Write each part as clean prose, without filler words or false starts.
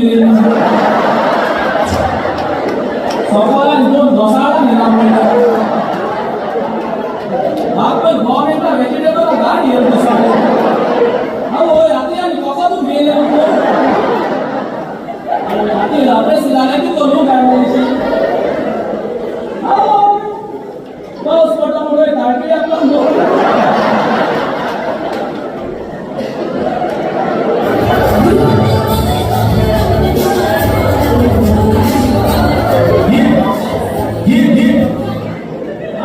मेरेन सकाळ दोन घोसाळां न्हिना पडल्या आपलो घोव येता वेजिटेबल गाडी येता घोसाळे आवय आतां आनी कोका तूं मेले आतां आपले सिलाने करू काय पावस पडला म्हणून धाडटी आपला.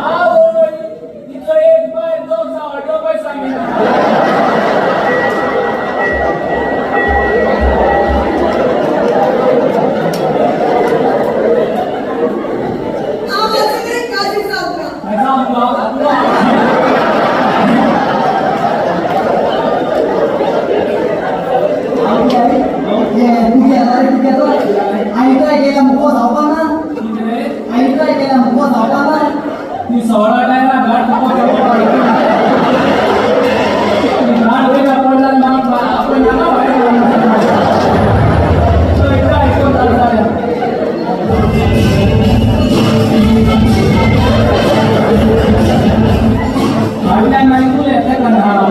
आवय तिचो एक बाय दोन सावड्डो बाय सांगितलं. आवाज सगळे काळजी सावका. काय सांगू तुला? कितें? ती 16 टायरा घाट घाट वयला पडला आणि मग आपण नाना भायर घालून. तो एकदा ऐकून चालता. फाटल्यान मागीर तूं येतलें कंठाळा.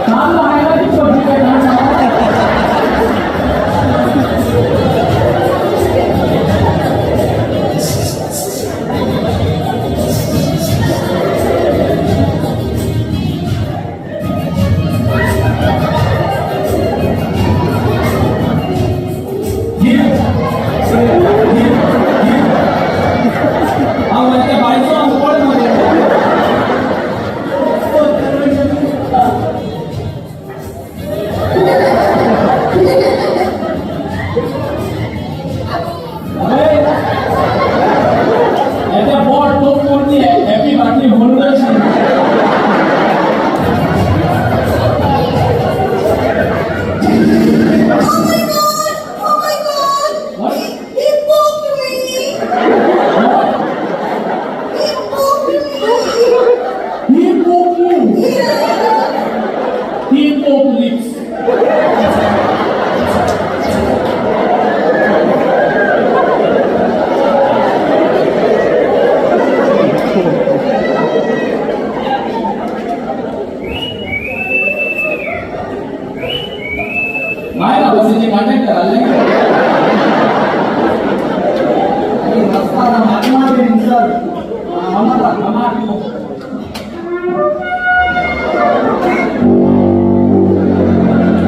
काल हायला ती पडली काय घाण. हांव त्या बायचो हांव पड मरे. अरे, हेते बोट तो पूर्णी हॅपी बाटली म्हणून अशी. Oh my God! Oh my God! What? He poked me! He poked me! He poked you. Yeah! He poked lips. नाही ना बसीचे कंडक्टर आले.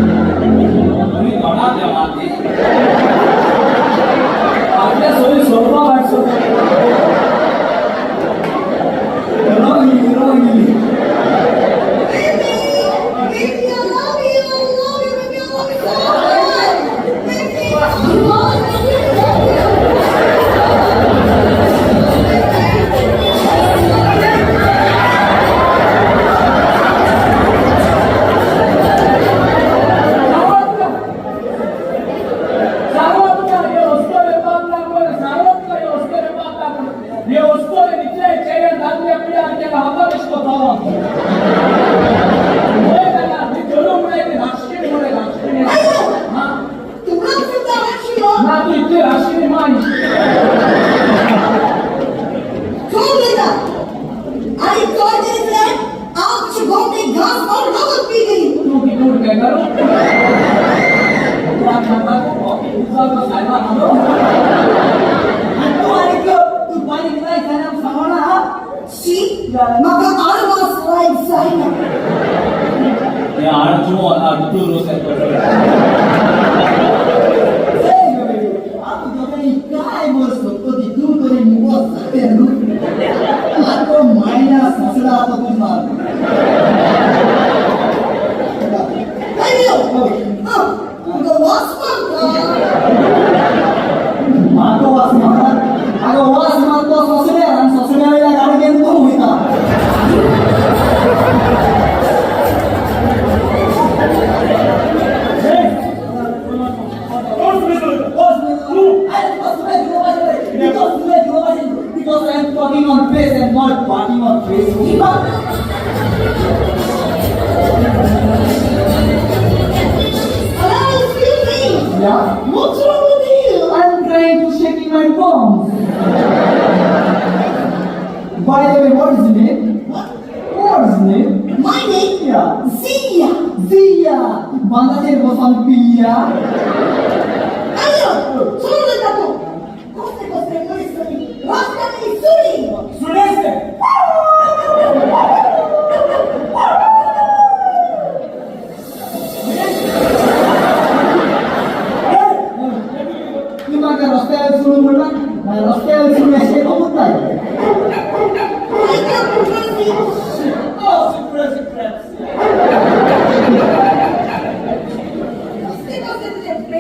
तुम्ही घोडा द्या माती. आपल्या सोयी सोडवा वाटतो. Baby! Baby, I love you! I love you, baby! I love you so much! Baby, I love you! तुला सुद्धा हसलो. चोर लेता आणि चोर दिसले आमची गोमटी घास और रगत पी गेली. शी, म्हाका आडवास लायक जायना. अयो, हा, तुका वास मारता. वास मारतो ससऱ्या आणि ससऱ्या वयल्या गाडगेन तो वयता. पिया, बांदाचेर बसोन पिया. आयो, सोडून दिता तूं. कसले कसले मनीस तुमी. रस्त्यार सुरी. सुरेश. ती म्हाका रस्त्यार सोडून म्हणटा, रस्त्यार सोडून अशें खबूत जाय.